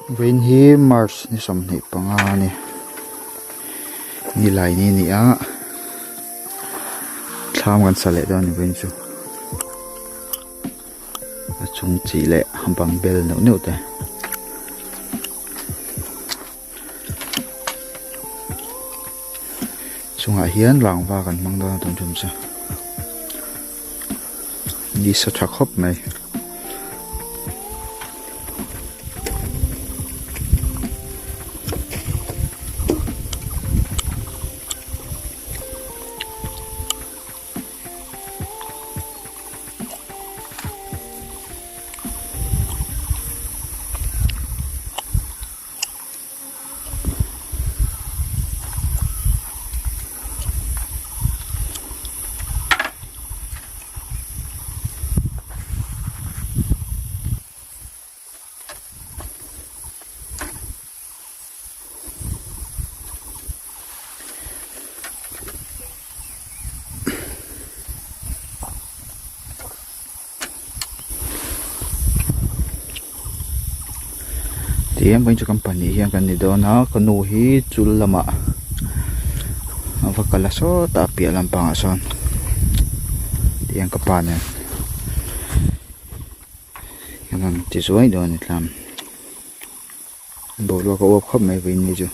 Vawiin hi March ni 25 a ni nilai ni a ni a thlam kan sa leh dawn a ni vawiin chu a chung chi leh bang bel neuh neuh te. Chungah hian rangva kan hmang dawn a tun tum chu ni sa tha khawp mai. Tihian vawiin chu kan pahnih hian kan ni dawn a ka nu hi chul lamah a va kal a sawtah a piah lampangah sawn tihian ka pa nen kan rawn ti zuai dawn a ni tlang boruak a uap khawp mai vawiin ni chu.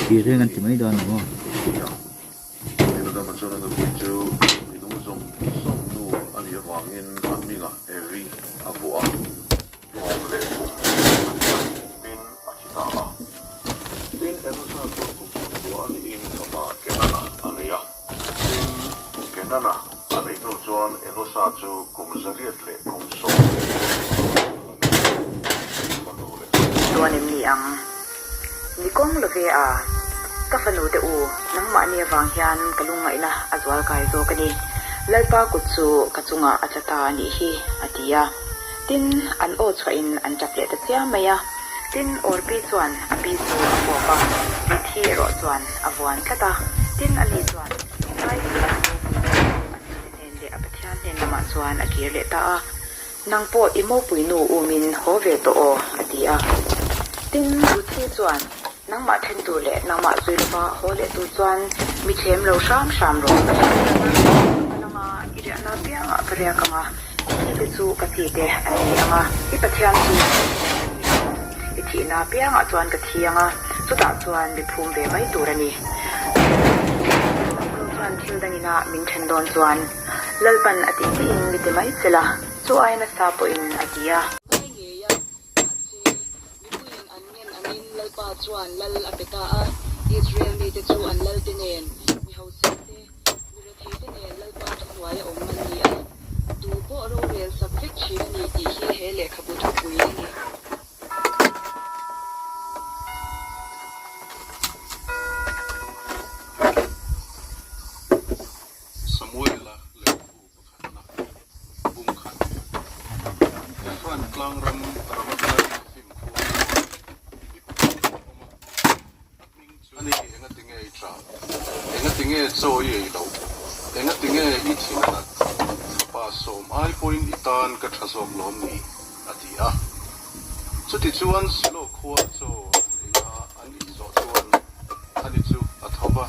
Thir reng an ti mai dawn ang aw. Kenana a neih hnu chuan Enosa chu kum 120 fanu leh. Chuan em ni ang? Ni kawng lo ve a, ka fanu te u, nangmahni avang hian ka lungngaihna a zual kai zawk a ni. Lalpa kut chu ka chungah a tla ta a nih hi, a ti a. Tin, an aw chhuahin an tap leh ta chiam mai a. Tin, Orpi chuan a pi chu a fawp a, Ruthi erawh chuan a vuan tlat a. Tin, ani chuan Ngai chu a mopui nu chu a mite hnen leh a Pathian hnen lamah chuan a kir leh ta a. Nang pawh i mopui nu umin haw ve tawh aw, a ti a. Tin, Ruthi chuan, Nangmah then tur leh nangmah zui lova haw leh tur chuan mi thlem lo hram hram rawh. Ka kal anga, i riahna apiangah ka riak anga, i thite chu ka chite an ni anga, i Pathian chu ka Pathian a ni ang. I thihna apiangah chuan ka thi anga, chutah chuan mi phum ve mai tur a ni. Chuan thil dangina min then dawn chuan. Lalpan a tih tiin mi ti mai che la, chu aia nasa pawhin a ti a. Ngai ngei a, mahse, mipuiin an ngen angin Lalpa chuan lal a pe ta a, Israel mite chu an lalte nen, mi hausa te, mi retheite nen Lalpa thuhnuaia awm an ni a, tu pawh rorel sak vek thin a ni tih hi he lehkhabu thupui a ni. Samuela lehkhabu pakhatna bung khat Ephraim tlang ram Ramathaim khua chuan mi pakhat a awm a, a hming chu Ani enga tinge i tah? Enga tinge chaw i ei loh? Enga tinge i thin a nat? Fapa sawm ai pawhin i tan ka tha zawk lawm ni? a ti a. Chutichuan Silo khua chaw an ei a, an inzawh chuan ani chu a tho va.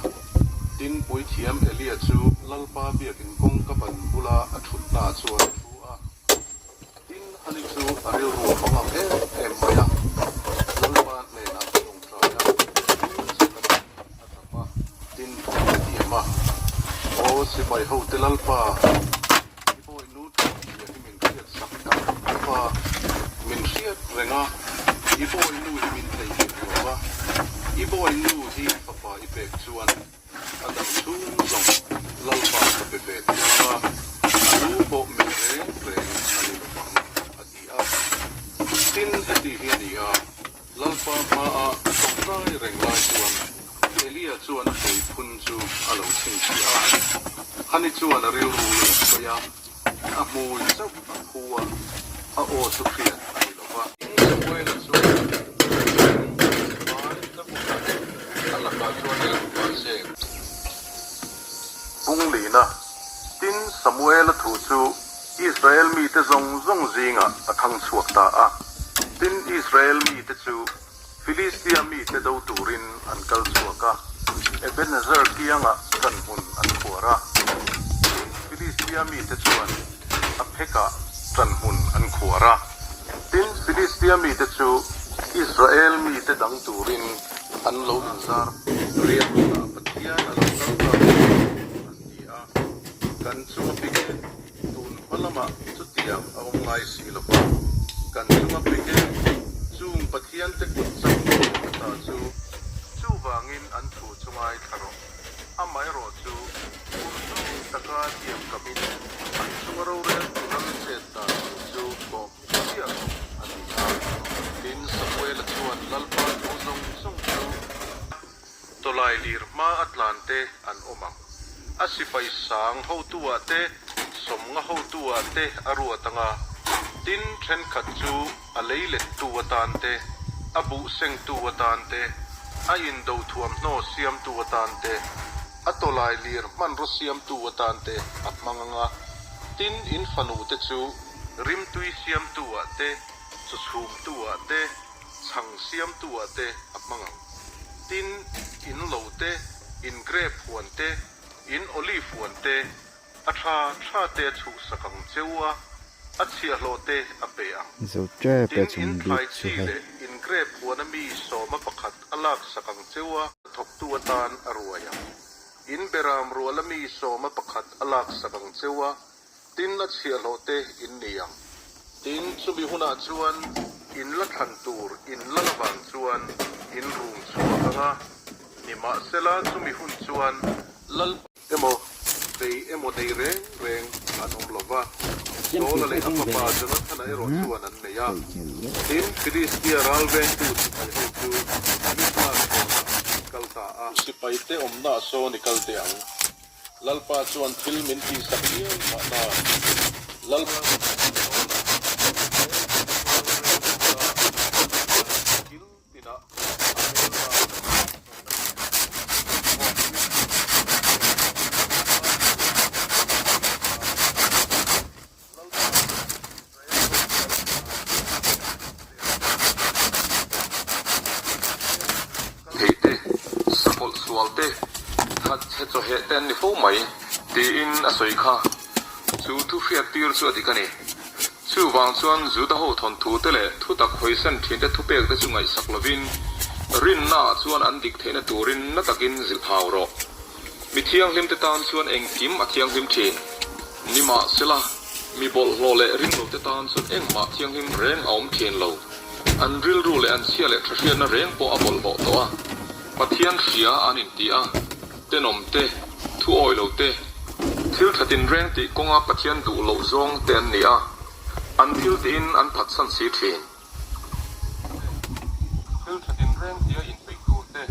Tin, puithiam Elia chu Lalpa biakin kawngka ban bula a thutna chuan a thu a. Tin, ani chu a rilru a hmang ang em em mai a, Lalpa hnenah a tawngtai a, nasa takin a tap a, tin, a tiam a, Aw sipai hote Lalpa, i bawihnu tlawmzia hi min hriat sak tak tak a, min hriat reng a, i bawihnu hi min theihnghilh lo va, i bawihnu hi fapa i pek chuan a dam chhung zawng Lalpa ka pe ve thung a, a lu pawh meh reng reng a ni lo vang, a ti a. Tin, heti hi a ni a, Lalpa hmaah a tawngtai reng lai chuan Elia chuan a hmui phun chu a lo chhinchhiah a. Hani chuan a rilru in a sawi a, a hmui chauh a phu a, a aw chu hriat a ni lo va. Tin, Samuela chuan vai ta bawk a, a lakah chuan engmah a zep. Bunglina, Tin, Samuela thu chu Israel mite zawng zawng zingah a thang chhuak ta a. Tin, Israel mite chu Filistia mite do turin an kal chhuak a, Ebenezer kiangah ṭanhmun an khuar a. Tin, Filistia mite chuan a phekah ṭanhmun an khuar a. Tin, Filistia mite chu Israel mite dang turin an lo inzar. Riahmunah Pathian a lo kal ta an ti a, kan chunga pik e. Tun hma lamah chutiang a awm ngai si lo va, kan chunga pik e, chung Pathiante kut chang ka ta chu. Chuvangin an thu chu ngaithla rawh. Amaherawh chu urhsun taka tiam kamin an chunga rorel tu ram chet dan tur chu kawh hmu chiah rawh, a ti a. Tin, Samuela chuan Lalpa thu zawng zawng chu tawlai lir hma a tlan te an awm ang. A sipai sang hotu-ah te, sawmnga hotu-ah te a ruat ang a, tin, thenkhat chu a leilettu atan te, a buh sengtu atan te, a indo thuamhnaw siamtu atan te, a tawlai lir hmanraw siamtu atan te a hmang ang a, tin, in fanute chu rimtui siamtu-ah te, chaw chhumtu-ah te, chhang siamtu-ah te a hmang ang. Tin, in lo te, in grep huan te, in olive huan te, a tha tha te a chhuhsak ang che u a, a chhiahhlawh te a pe ang. Zo tep e Tin, chung in bik thlai chu chi hei. leh in grep huana mi sawma pakhat a laksak ang che u a, thawktu atan a ruai ang. In beram ruala mi sawma pakhat a laksak ang che u a, Tin, a chhiahhlawh te in ni ang. Tin, chumi hunah chuan in la thlan tur in la la vang chuan in rum chhuak ang a, nimahsela chumi hun chuan lal emaw vei emaw nei reng reng an awm lo va, Saula leh a fapa Jonathana erawh chuan an nei a. Tin, Filistia ralvengtu sipai ho chu Mikmas kawnah an kal ta a. Sipaite awmnaah sawn i kal teh ang. Lalpa chuan thil min tihsak viau mahna Lalpa Thei te, sakawlh sual te, that chhe chawheh te an ni fo mai, tiin a sawi kha. Chu thu hriat tir chu a dik a ni. Chuvang chuan Juda ho thawnthu te leh thutak hawisan thin te thupek te chu ngaihsak lovin, rinna ah chuan an dik theihna turin na takin zilh hau rawh. Mi thianghlim te tan chuan engkim a thianghlim thin. Nimahsela, mi bawlhhlawh leh ringlote tan chuan engmah thianghlim reng a awm thin lo. An rilru leh an chhia leh tha hriatna reng pawh a bawlhhlawh tawh a. Pathian hria an inti a, tenawm te, thu awi lo te, thil tha tinreng tih kawnga Pathian duh loh zawng te an ni a, an thil tihin an phatsan si thin. Thil tha tinreng tia inpeih tur te,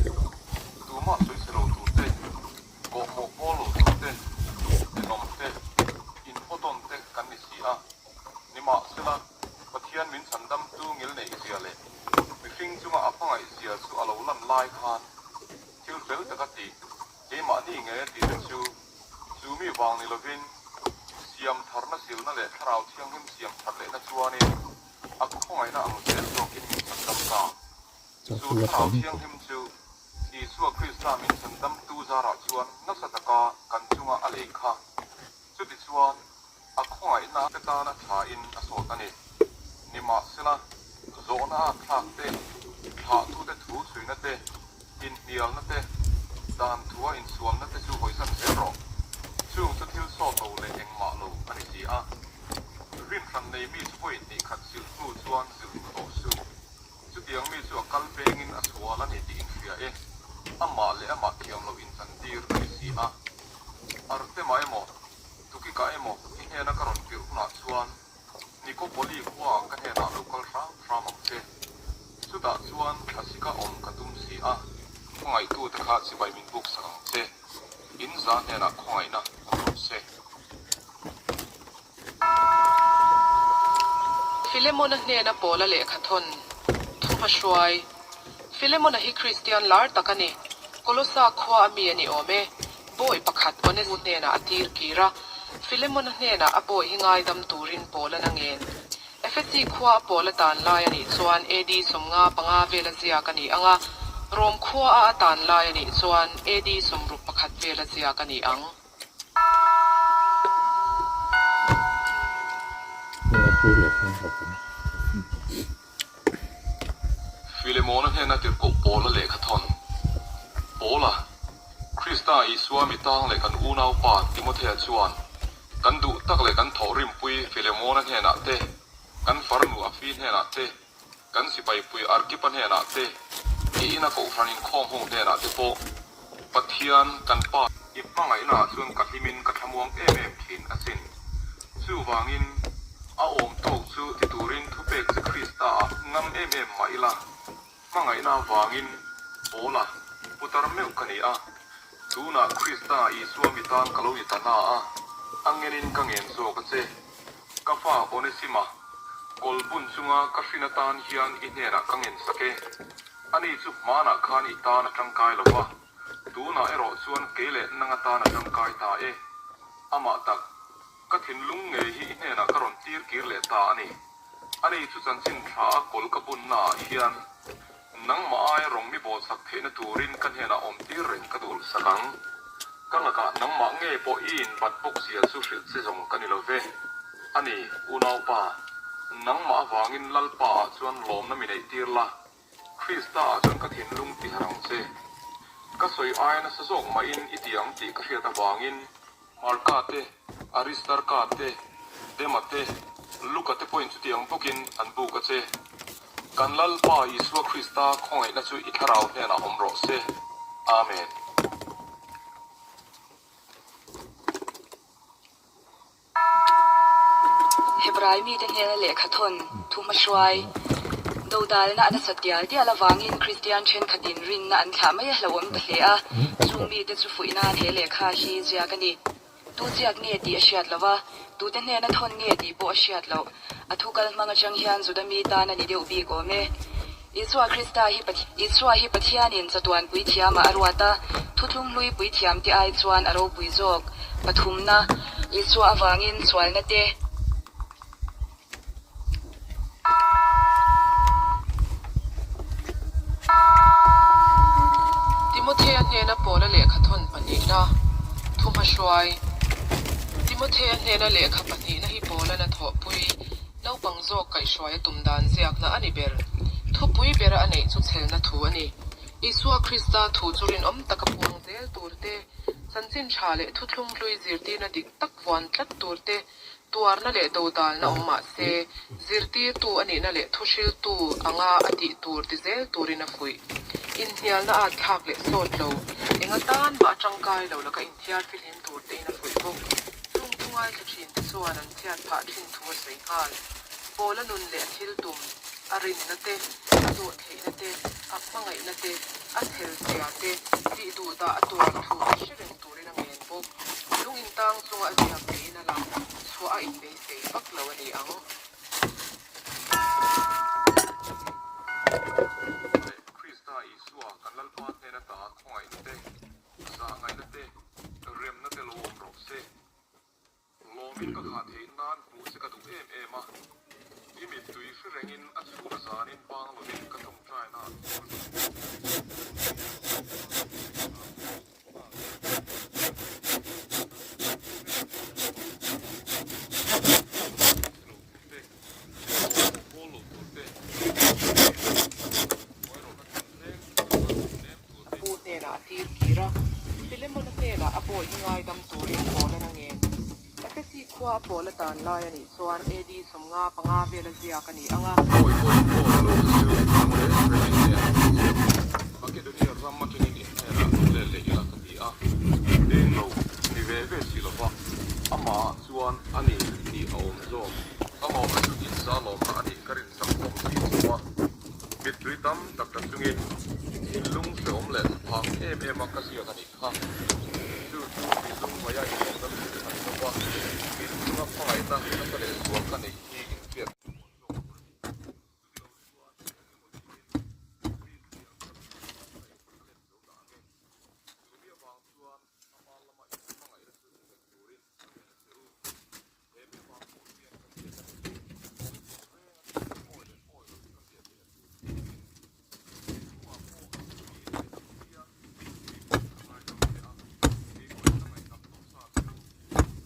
tumah sawi lo tur te, kawhmawh pawl lo tur te, tenawm te, inhawtawn te kan ni si a. Nimahsela, Pathian min chhandamtu ngilneih zia leh mihring chunga a hmangaih zia chu a lo lan lai khan thil fel taka tih, keimahni nge tih te chu chu mi vang ni lovin siam tharna silna leh thlarau thianghlim siam thar lehna chuanin a khawngaihna ang zel zawkin min chhandam ta. Chu thlarau thianghlim chu Isua Krista min chhandamtu zarah chuan nasa taka kan chunga a lei kha. Chutichuan, a khawngaihna te tana thain a sawt a ni. Nimahsela, zawhna a thlak te, thlahtute thu chhuina te, inhnialna te, dan thua insualna te chu hawisan zel rawh. Chung chu thil sawt lo leh engmah lo a ni si a. Rinhran nei mi chu vawi hnih khat zilh hnu chuan zilh hnu tawh suh. Chutiang mi chu a kal pengin a sual a ni tih in hria e. Amah leh amah thiam loh inchantir a ni si a. Artema emaw, Tukika emaw i hnena ka rawn tirh hunah chuan Nikopoli khuaah ka hnenah lo kal hram hram ang che. Chutah chuan thlasika awm ka tum si a. Khawngaihtute kha chibai min buk sak ang che. In za hnenah khawngaihna awm rawh se. Filemona hnena Paula lehkha thawn thu hmahruai. Filemona hi Kristian lar tak a ni. Kolosa khua a mi a ni awm e. Bawi pakhat Onesimu hnenah a tir kir a, Filemona hnenah a bawi hi ngaidam turin Paula'n a ngen. Efesi khua a Paula tan lai a nih chuan AD 55 vela ziak a ni ang a, Rom khua a a tan lai a nih chuan AD 61 vela ziak a ni ang. Filemona hnena tirhkoh Paula lehkha thawn. Paula, Krista Isua mi tang leh kan unaupa Timothea chuan kan duh tak leh kan thawhrimpui Filemona hnenah te, kan farnu Afi hnenah te, Kan sipaipui Arkipa hnenah te, i ina kohhran inkhawm ho hnenah te pawh Pathian kan Pa, i hmangaihnaah chuan ka hlimin ka thlamuang em em thin asin. Chuvangin, a awm tawk chu ti turin thupek che Krista-ah ngam em em mah ila, hmangaihna avangin Paula putar meuh ka ni a, tunah Krista Isua mi tan ka lo ni ta na a, a ngenin ka ngen zawk a che. Ka fa Onesima, kawl bun chunga ka hrin atan hian i hnenah ka ngen sak e. Ani chu hmanah khan i tan a tangkai lo va, tunah erawh chuan kei leh nang atan a tangkai ta e. Amah tak, ka thinlung ngei hi i hnenah ka rawn tir kir leh ta a ni. Ani chu chanchin tha a kawl ka bunnaah hian nangmah aia rawng mi bawl sak theihna turin ka hnenah awm tir reng ka duh sak ang. Ka lakah nangmah ngei pawh i inbat bawk zia chu hrilh che zawng ka ni lo ve. A ni, unaupa, nangmah avangin Lalpa ah chuan lawmna mi neih tir la, Krista ah chuan ka thinlung ti harh ang che. Ka sawi aia nasa zawk mahin i ti ang tih ka hriat avangin, Marka te, Aristarka te, Dema te, Luka te pawhin chutiang bawkin an buk a che. Kan Lalpa Isua Krista khawngaihna chu i thlarau hnenah awm rawh se. Amen. Hebrai mite hnena lehkha thawn thu hmahruai dodalna a nasa tial tial avangin Kristian thenkhatin rinna an thlah mai a hlauhawm ta hle a, chung mite chu fuih nan he lehkha hi ziak a ni. Tu chiak nge tih a hriat lo a, tute hnena thawn nge tih pawh a hriat loh. A thu kal hmang atang hian Juda mi tan a ni deuh bik awm e. Isua Krista hi Isua hi Pathianin chatuan puithiamah a ruat a, thuthlung hlui puithiam te ai chuan a ropui zawk. Pathumna, Isua avangin sualna te. Timothea hnena Paula lehkha thawn pahnihna, Thuhmahruai. Timothea hnena lehkha pahnihna hi Paula'n a thawhpui. Naupang zawk kaihhruai a tum dan ziakna a ni ber. Thupui bera a neih chu chhelna thu a ni. Isua Krista thu chu rinawm taka puang zel tur te. Chanchin tha leh thuthlung hlui zirtirna dik tak vuan tlat tur te, tuarna leh dodalna awm mah se, zirtirtu a nihna leh thuhriltu anga a tih tur ti zel turin a fuih. Inhnialna at thlak leh sawt lo, eng atan mah a tangkai lo laka inthiar fihlim tur tein a fuih bawk. Chung thu ngaithla thin te chuan an chhiat phah thin thu a sawi nghal. Paula nun leh a thil tum, a rinna te, a dawhtheihna te, a hmangaihna te, a chhelzia te, tih duh dah a tuar thu te hre reng turin a ngen bawk. Lung intang chunga a ziak niin a lang, chhuah a inbeisei vak lo a ni ang. Leh Krista Isua kan Lalpa hnen ata khawngaihna te, zahngaihna te, remna te lo awm rawh se. Lawmin ka khah theih nan hmuh che ka duh em em a, i mittui hre rengin a chhun zanin bang lovin ka tawngtaina ah chuan A pu hnenah a tir kir a, Filemon-a hnenah a bawi hi ngaidam turin Paul-an a ngen. Efesi khua a Paul-a tan lai a nih chuan AD 55 vela ziak a ni ang a. Bawi pawhin Paul-a lo chu nang reng rengin nen a hmu chiah. Makedonia ram atangin in hnenah lo let leh ila ka ti a, deng lo ni ve ve si lova, amah chuan a ni tih a awm zawk. Ka lawmna chu in za lawmna a nih ka rinsak hlawm si chu a. Mittui tam tak ta chungin thinlung hrehawm leh thlaphang em em a ka ziak a nih kha. Chu chu mi lungngaih a inawmna lutuk a ni lo va, in chunga hmangaihna nasa leh zual ka neih hi inhriat tur zawk tur a ni. Chumi lo chuan eng emaw tiin mi hliam ka tih ka inhlen zo dah ang e. Chumi avang chuan ama lama inhmangaihna chu nghet turin ka ngen a che u. He mi vang pawh hian ka ziak a ni. Reng a ni, awi leh awi lo ka ziak theih a tur tiin. Chungah pawh mi ngaihdam hian mi pawh ka ngaidam che a, kei pawhin ka ngaihdam tawh sa chu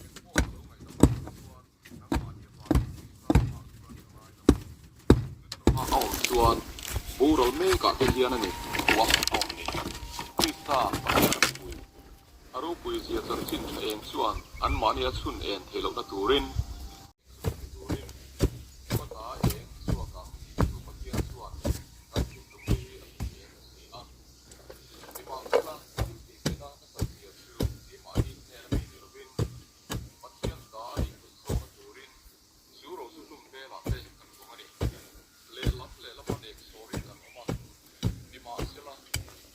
eng pawh ka lo ngaihdam loh chuan nangmahni avangin Krista lamah chuan ka ngaidam a ni. Chutah a awm chuan boral mekah te hian a ni hmuh a awm ni. Krista Pathian a pui. A ropui zia chanchin tha eng chuan anmahni a chhun en theih lohna turin, turin kawta eng chhuak ang tih chu Pathian chuan kan thinlung hi a chhun eng a si a. Nimahsela, thil tih theihna nasat zia chu keimahni hnen a mi ni lovin Pathian ta a nih theih zawkna turin chu rosu hlum velah te kan vawng a ni. Lehlam lehlama nek sawrin kan awm a, nimahsela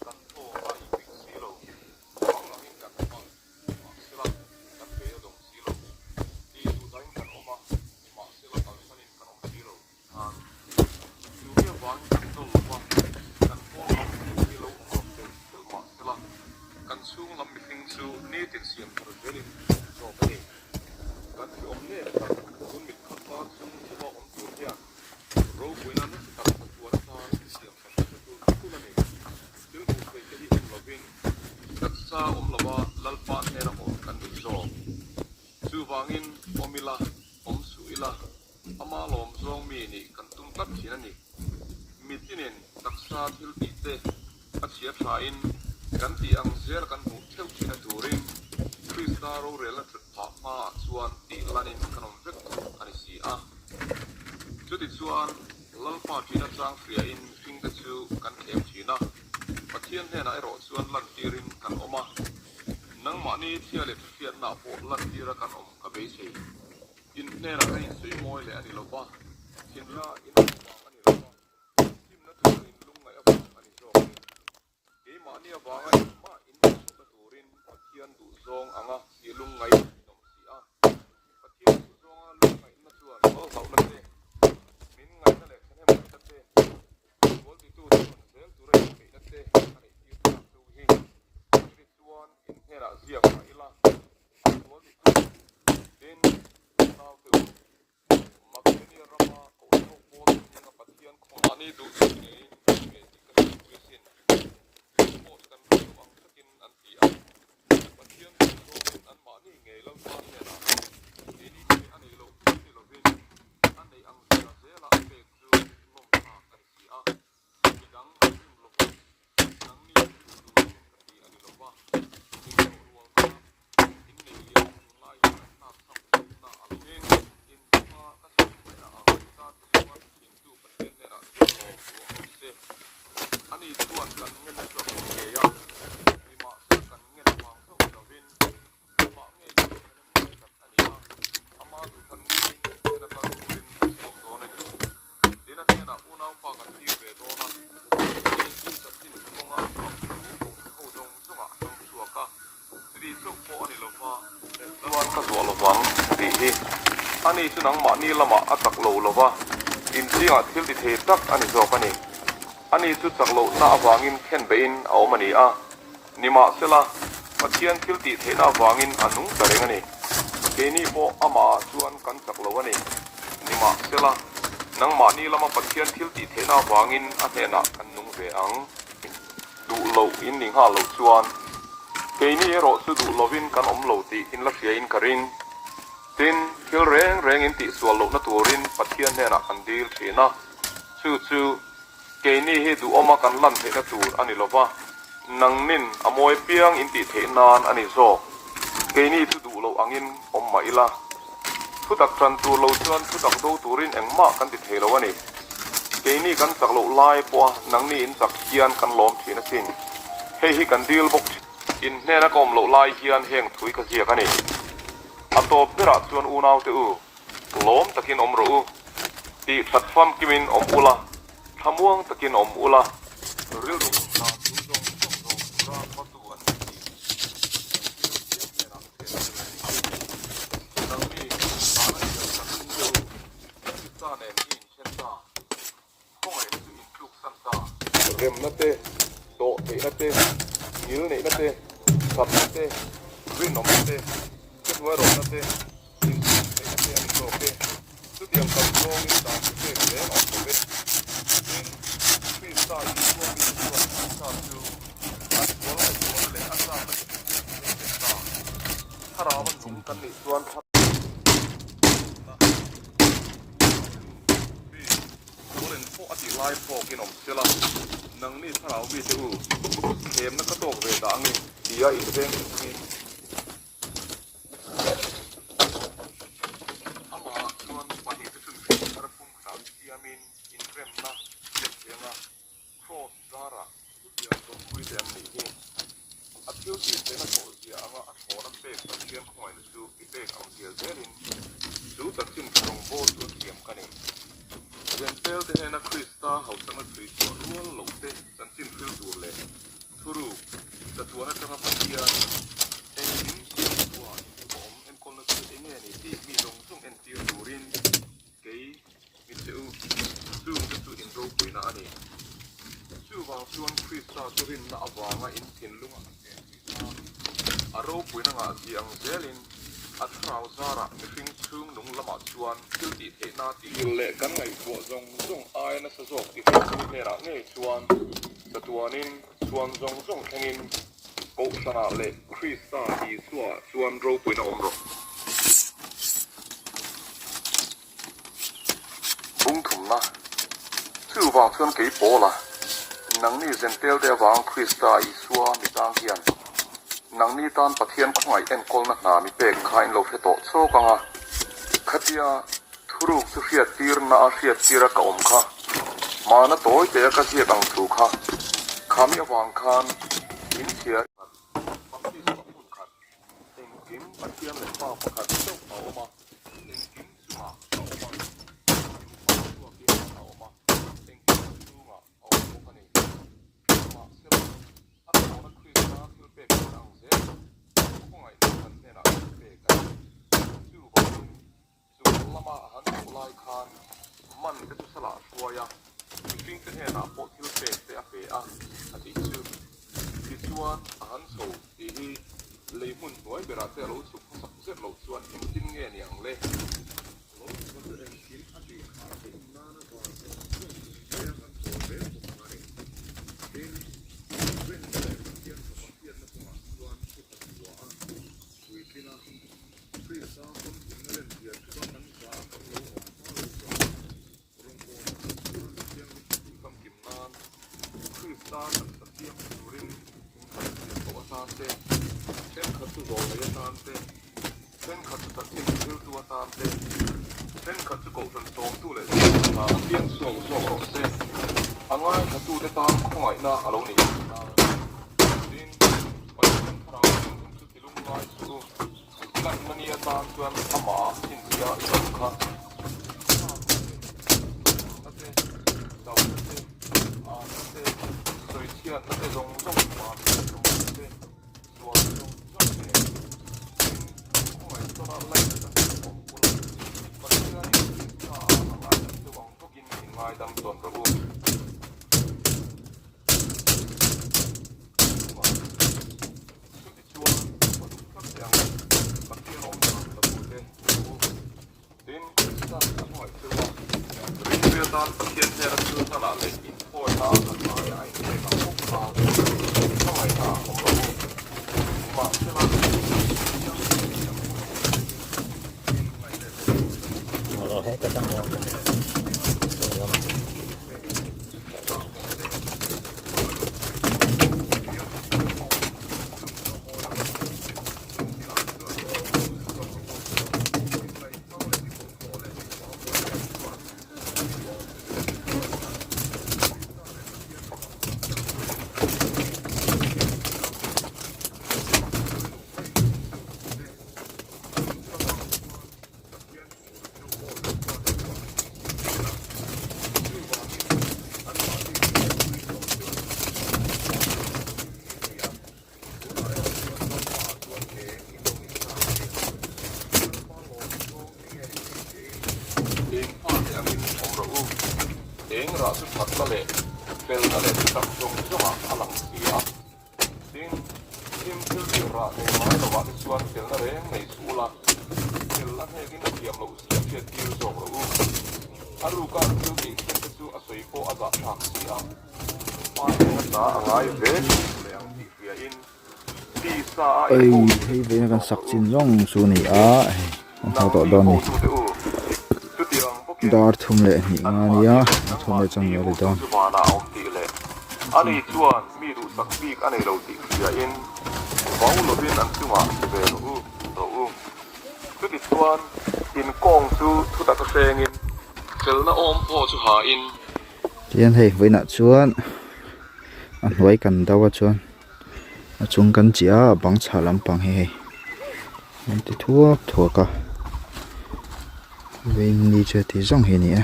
kan thaw a inpik si lo, bang angin kan awm a, nimahsela kan bei a dawng si lo, tih duhdahin kan awm a, nimahsela kalsanin kan awm si lo. Chu mi avangin kan nawl lo va, kan pawn lam mihring hi lo awm lo telh telh mahsela kan chhung lam mihring chu nitin siam thar zelin zawk a ni. Kan hreawm nep tak tun mit khat tan chung thuma awm tur hian ropuina nasa tak chatuan atan siam that nasa tur thul a ni. Thil hmuh theih te hi en lovin taksa awm lova Lalpa hnena awm kan duh zawk. Chuvangin awm ila, awm suh ila, ama lawm zawng mi nih kan tum tlat thin a ni. Mitinin taksa thil tih te a chhia thain kan tih ang zel kan hmuh theuh thin a turin Krista rorelna thut phah hmaah chuan tih lanin kan awm vek tur a ni si a. Chutichuan Lalpa ṭihna chang hriain mihringte chu kan thlem thin a, Pathian hnenah erawh chuan lantirin kan awm a, nangmahni thia leh ṭhahriatnaah pawh lantira kan awm ka beisei. In hnenah kan insawi mawi leh a ni lo va, thinra in awm vang a ni lo va, Simna tur in lungngaih avang a ni zawk a ni. Keimahni avanga engmah in awmlohna turin Pathian duhzawng anga ti lungngaih in awm si a. Pathian duhzawnga lungngaihna chuan hlauhna te, min ngaihna leh thahnemngaihna te, sual titu te rawn zel tura inpeihna te a neih tir tak chu hi. Chutih chuan in hnenah ziak mah ila, sual titu tin naute u. Makedonia rama kohhranho pawl te zinga Pathian khawmahni duh duh ngeiin an pe tih ka hriatpui asin. Chu pawh chu kan rilru ang takin an ti a. Pathian duh zawngin anmahni ngei Lalpa hnenah keini te a neih loh pui ni lovin a neih ang zia zela a pek chu nawmthlak a ni si a. Midang an rim lova, nangni duh turin ka ti a ni lova, inhlawh rual hna. hi. Ani chu nangmahni lamah a chak lo lo va, in zingah thil ti thei tak a ni zawk a ni. Ani chu chak lohna avangin khen beihin a awm a ni a. Nimahsela, Pathian thil tih theihna avangin a nung ta reng a ni. Keini pawh amahah chuan kan chak lo a ni. Nimahsela, nangmahni lama Pathian thil tih theihna avangin a hnenah kan nung ve ang. Duh loh in ni nghal loh chuan, keini erawh chu duh lovin kan awm lo tih in la hriain ka ring. Tin, thil reng reng in tihsual lohna turin Pathian hnenah kan dil thin a, chu chu keini hi duhawma kan lan theihna tur a ni lova, nangnin a mawi piang in tih theih nan a ni zawk. Keini chu duh loh angin awm mah ila. Thutak tan tur lo chuan thutak do turin engmah kan ti thei lo a ni. Keini kan chak loh lai pawha nangni in chak hian kan lawm thin asin. Hei hi kan dil bawk thin. In hnena ka awm loh lai hian heng thui ka ziak a ni. A tawp berah chuan unaute u, lawm takin awm rawh u. Tih that famkimin awm ula, thlamuang takin awm ula. Rilru hmun hna thu zawng zawng zawng tura hmatu an ni tih kan thil chiang hnenah hriat tur a ni. Nangni, tana siam tak in che u, Krista nen i inthen ta, khawngaihna chu in tluksan ta. Remna te, dawhtheihna te, ngilneihna te, thatna te, rinawmna te, thuhnuairawhna te, inchhungtheihna te a ni zawk e. Chutiang kal zawngin dan chu pek reng a awm lo ve. Tin, Krista Isua mite chuan Krista chu an sual ngaihtuahna leh a chakna chi chu an hmel ta. Thlarau a nung kan nih chuan thlarau mi sual engpawh a tih lai phawkin awm se la, nangni thlarau mite u, thlemna ka tawk ve dah ange tia inveng chungin, Amah chuan pahnihte chun hrilh thar pumkhatah siamin inremna siam thei anga Kraws zarah chutiang tawmpuite an nih hi. A thil tih theihna thawh zia anga a thlawna pek Pathian khawngaihna chu i pek ang zia zelin chu chanchin rawngbawl chu a thiam ka ni. Zentelte hnena Krista hausakna chhui chhuah rual lohte chanchin hril tur leh Thuruk, chatuan atanga Pathian engkim siamtua inthawh awm enkawlna chu eng nge ni tih mi zawng zawng entir turin kei mi che u, chungte chu in ropuina a ni. Chuvang chuan Krista chu rinna avanga in thinlunga a chen theih nan a ropuina ngah zia ang zelin a thlarau zarah mihring chhung nung lamah chuan thil tih theihna tih leh kan ngaihtuah zawng zawng aia nasa zawk ti thei chu hnenah ngei chuan Chatuanin chhuan zawng zawng thlengin Kohhranah leh Krista Isua chuan ropuina awm rawh. Bung thumna, Chuvang chuan kei Paula, nangni Zentelte avang Krista Isua mi tang hian nangni tan Pathian khawngaih enkawlna hna mi pek kha in lo hre tawh chawk ang a, khatia Thuruk chu hriattirna a hriattira ka awm kha, mahna tawi te a ka ziak ang thu kha, khami avang khan in chhiar khat, baptisma hmun khat, engkim Pathian leh Pa pakhat chauh a awm a, engkim chungah a awm a, engkim chhuakin a awm a, engkim chhungah a awm bawk a ni. Mahsela, a thlawna Krista thil pek theih ang zel khawngaihna kan hnenah thil pek a ni. Chuvangin, Chung lama a han chhoh lai khan man te chu salah a hruai a, mihring te hnenah pawh thil pek te a pe a, a tih chu. Tichuan, a han chho tih hi lei hmun hnuai berah te a lo chhuk hmasak zet loh chuan engtin nge ni ang le? Lo chhukna chu engkim a tih khah theih nana van zawng zawng chung piang an chawl zel bawk ang a ni. Tin, rinna leh Pathian fapa hriatna kawngah chuan upa chhuah a, puitlin a, Krista famkimna lem zia chuan kan za a kan lo awm hma lo chuan rawngbawlna kan thil thianghlim tih famkim nan Krista taksa siam turin inkhat siam tawh atan te, thenkhat chu zawlnei atan te, thenkhat chu chanchin thiltu atan te, thenkhat chu kohhran sawmtu leh zirtu hna a piang chhuak zawk rawh se. A ngaithlatute tan khawngaihna a lo nih theih nan. Tin, Pathian thlarau thianghlim chu ti lungngai suh u. Lanna ni atan chuan amah chhinchhiah i awm kha. Chakna te, tumna te, dona te, âna te, sawichhiatna te zawng zawng hmuah tumna te, sualna zawng zawng nen. Tin, khawngaih tawna lainat a hmuh awm ula. tawn rawh u. Chutichuan, ka duh tlat che ang, Pathian awm dan la duhte rawh u. Tin, Krista a hmangaih cheu a, ringtu atan Pathian hnena thil hlanah leh inthawina an aia a inpek ang bawk khan hmangaihna a awm rawh u. Nimahsela, Pathian thiam hun a awm in ngaih leh Eng fate angin awm rawh u. Eng rah chu thatna leh felna leh thutak zawng zawngah a lang si a. Tin, thim thil tih rah nei ngai lovah te chuan felna reng nei suh ula, fel a hnekin a thiam loh zia hriat tir zawk rawh u. A ruka thil tih thin te chu a sawi pawh a zahthlak si a. Pa eng a ta a ngai ve leh ang tih hriain tisa a Oi, inho hei veina kan sak chin zawng chu a ni a, hei kan hau tawh dawn a ni. Dar thum leh hnih nga a nia, a thum leh chuan a ri dawn. Ani chuan mi duhsak bik a nei lo tih hriain vau lovin an chungah ve rawh u, rawh u. Chutichuan inkawng chu thutak a hrengin felna awm pawh chu hain. Tihian hei vawiinah chuan a hnuai kan do a chuan a chung kan chiah a a bang chhah lampang hi hei an ti thuak thuak a vawiin ni chu heti zawng hi a ni e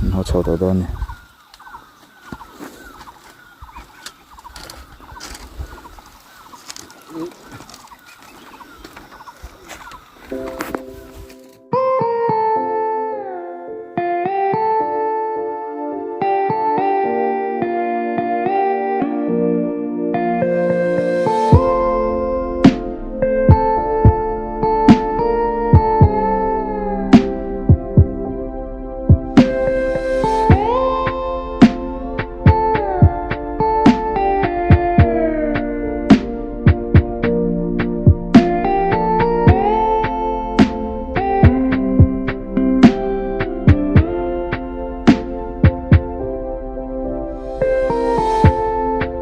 an haw chho tawh dawn a ni.